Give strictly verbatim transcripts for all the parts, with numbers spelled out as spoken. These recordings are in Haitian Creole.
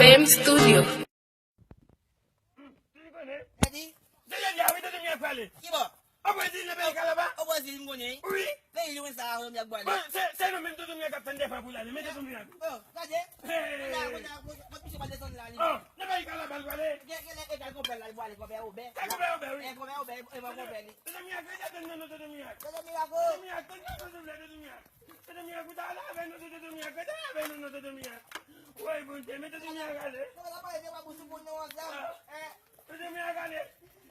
M Studio. Edi. Se jodi a, wi, Dodo Mirak prale. Ki bò? O Brezil, nan peyi Kalaba. O Brezil, m konnen. Wi. Peyi lwen sa a, Mirak prale. Bon, se, se nou menm Dodo Mirak k ap tann dèfwa pou l ale. Men Dodo Mirak. Bon, gade. Hey. Kounye a, kounye a, kounye a, misye pral desann la, li. Oh, nan peyi Kalaba l prale. Gen, gen lè e kay konpè l la, li pral konpè Obè. Kay konpè Obè, wi. E, konpè Obè, e, e, konpè li. Dodo Mirak, rete tann nan, non, Dodo Mirak. Dodo Mirak, oh. Dodo Mirak, tann nan, non, souple, Dodo Mirak. Dodo Mirak, ou ta la avè nou, Dodo Mirak, rete avè nou, non, Dodo Mirak. Woy, Bondye, men Dodo Mirak ale. Dodo Mirak ale.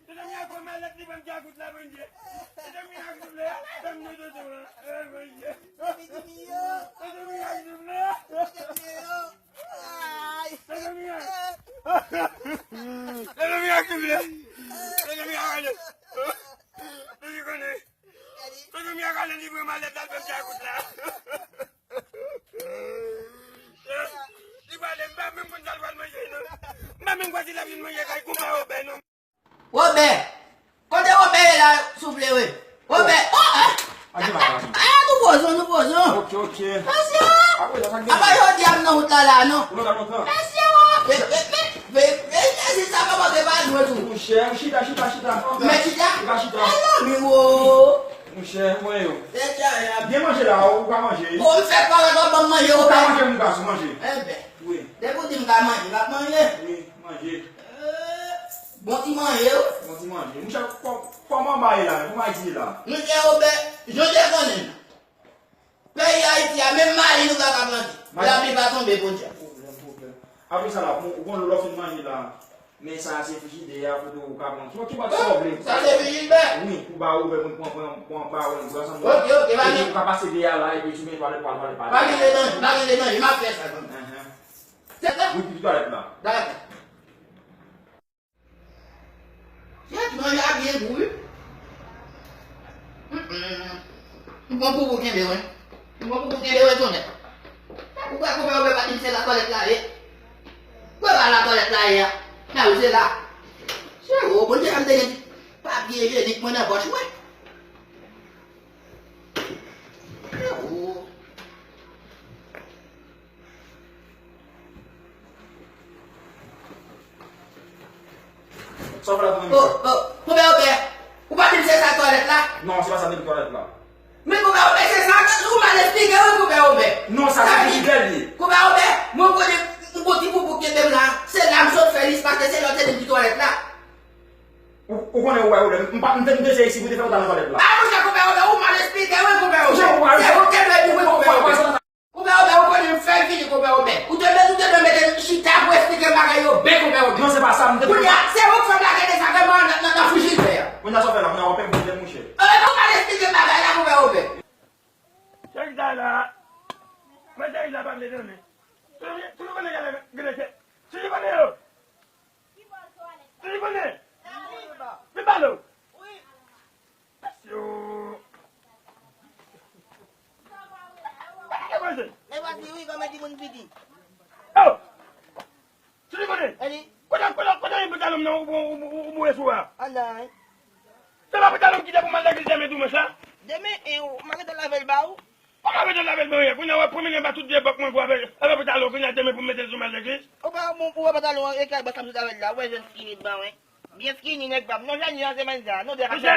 Dodo Mirak pran malèt li, ban m djakout la, Bondye. Dodo Mirak, souple, al avè m, non, Dodo, an. Eh, Bondye. Dodo Mirak, souple. Dodo Mirak. Dodo Mirak, souple. Dodo Mirak ale. Dodo konnen. Dodo Mirak ale, li pran malèt la, l fè m djakout la. Li prale, m pa menm konn sa l pral manje, non. M pa menm kwè si l ap vin manje kay konpè Obè, non. Obè! Kote Obè ye la, souple, wi? Obè! Oh, ah! Ah, nou pozon, nou pozon. Ok, ok. Mesye! Apa jodi a m nan wout la, la, non? Mesye! Pe, pe, pe, pe, pe, Jezi, sa pa manke pa dwe tou. Monchè, chita, chita, chita. Men chita? Chita, chita. Mezanmi, wo. Monchè, mwen yo. Byen manje la, ou ka manje. Bon, m fè pa wè ban m manje, ou ka manje, m ka sou manje. Enben. Wi. Depi w di m ka manje, m ap manje. Wi, manje. Eh, bon ti manje, wi. Bon ti manje. Monchè, kò-, kòman bagay la? Kòman bagay ye la? Monchè, Obè, jan w te konnen nan. Peyi Ayiti a, menm mayi nou pa ka plante. Lapli pa tonbe, Bondye. Pwoblèm, pwoblèm. Apre sa la, bon, ou konn lè w fin manje la, men sa a se frijidè a, kote ou ka pran. Ki, ki bòt sa w vle? Sa se frijidè? Wi, pou ba ou, pou pran, pran, pran ba ou, pran sa. Ok, ok, pa gen. Epi ou ka pase de a la, epi ou mete twalèt, twalèt, twalèt, twalèt. Pa gen danje, pa gen danje, m ap fè sa, zanmi. Enhen. Se sa? Wi, pipi twalèt la. Dakò. Kèt, manje a byen gou, wi. Mm, mm. M pran poupou kenbe, wi. M pran poupou kenbe, wi, tonnè. Ou pa konprann, ou pa di m se la twalèt la ye. Ou pa la twalèt la ye a. Nan, wi, se la. Se ou, Bondye, m te gen papye ijenik mwen nan pòch mwen. Se ou. Sa w fè la, Dodo Mirak? Oh, oh, Konpè Obè, ou pa di m se sa twalèt la? Non, se pa sa, depi twalèt la. Men Konpè Obè, se sa, ou mal esplike, wi, Konpè Obè. Non, sa se frijidè li ye. Konpè Obè, mwen konnen m gon ti poupou kenbe m la, se la m sot fè li, paske se lè w te di m ki twalèt la. Ou, ou konnen ou wè pwoblèm. M pa, m te, m te se isi pou te fè ou t al nan twalèt la. A, monchè, Konpè Obè, ou mal esplike, wi, Konpè Obè. Se ou wè, se ou kenbe di, wi, Konpè Obè. Konpè Obè, ou konnen m fè fini, Konpè Obè. Ou te, ou te dwe mete m chita pou esplike m bagay yo byen, Konpè Obè. Non, se pa sa, m te... Kounye a, se ou k fè m lage dezagreman nan, nan, nan frijidè a. Kounye a, sa w fè la, kounye a, w ap pèdi m, monchè. Ebyen, ou mal esplike m bagay la, Konpè Obè. Cheri sa la, mwen cheri sa pa vle tande. Tout, tout konnen gade, gade, cheri konnen yo. Tout konnen. Vin pale w. Yo. Pale ke manje. Mwen pati wi, kòman timoun piti? Oh! Sou li konnen. Eli. Kote, kote, kote pantalon m nan ou, ou, ou, ou, ou boure sou a? Andan, wi. Se pa pantalon m ki te pou m al legliz demen dimanch la? Demen, e, ou, m a gentan lave l ba ou. Kòman gentan lave l ba ou? Kounye a w ap pwomennen anba tout vye bòk mwen gwo avè, avè pantalon, kounye a demen pou m mete l sou m al legliz? Ou pa, ou, ou wè pantalon an, e kay bòs la m sot avè l la, ou wè jèn skinny ban, wi. Byen skinny, nèg pa m. Non, jèn jan se menm jan, non, de ka fè.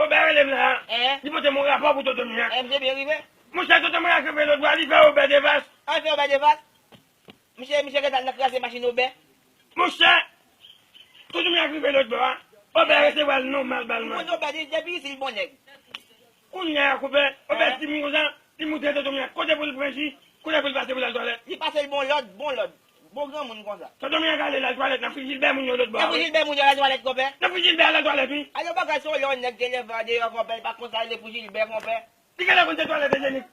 Obè rele m la. Hein? Li pote m yon rapò pou Toto Mirak. Hein, misye byen rive? Monchè, Toto Mirak rive lòt bò a, li fè Obè devas. Ah, li fè Obè devas? Misye, misye gentan nan kraze machin Obè. Monchè, Toto Mirak rive lòt bò a. Obè resevwa l nòmalman. Ou konn Obè, de-, depi isit, l bon nèg. Kounye a, konpè, Obè di m konsa, li montre Toto Mirak kote pou l pran ji, kote pou l pase pou l al twalèt. Li pase l bon lòd, bon lòd. Bon granmoun konsa. Toto Mirak ale l al twalèt nan Frijilbè moun yo lòt bò a, wi. Nan Frijilbè moun yo al twalèt, konpè? Nan Frijilbè al twalèt, wi. A yon bagay, se yon lè yon nèg te leve andeyò, konpè, li pa konn sa rele Frijilbè, konpè. Li genlè konn se twalèt ijenik,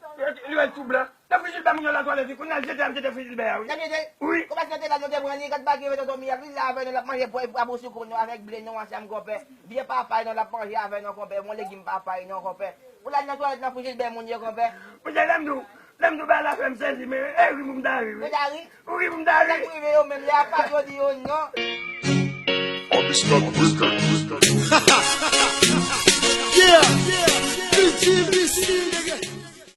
li wè l tou blan. Nan Frijilbè moun yo al twalèt, wi. Kounye a l jete, ap jete Frijilbè a, wi. N ap jete? Wi. Konpè, si nou te la, nou te pran li, gad bagay, Toto Mirak, li la avè nou, l ap manje pwa, pwa pou sou kou nou avèk ble nou ansanm, konpè. Vye papay non, l ap manje avè nou, konpè. Bon legim papay non, konpè. Ou la nan twalèt nan Frijilbè moun yo, konpè. Monchè, lè m di w, lè m di w bagay la fè m sezi, men e ri pou m ta ri, wi. Ou ta ri? Ou ri pou m ta ri. Sa k rive yo menm, lè a pa jodi yo, non. Yeah, P G V C.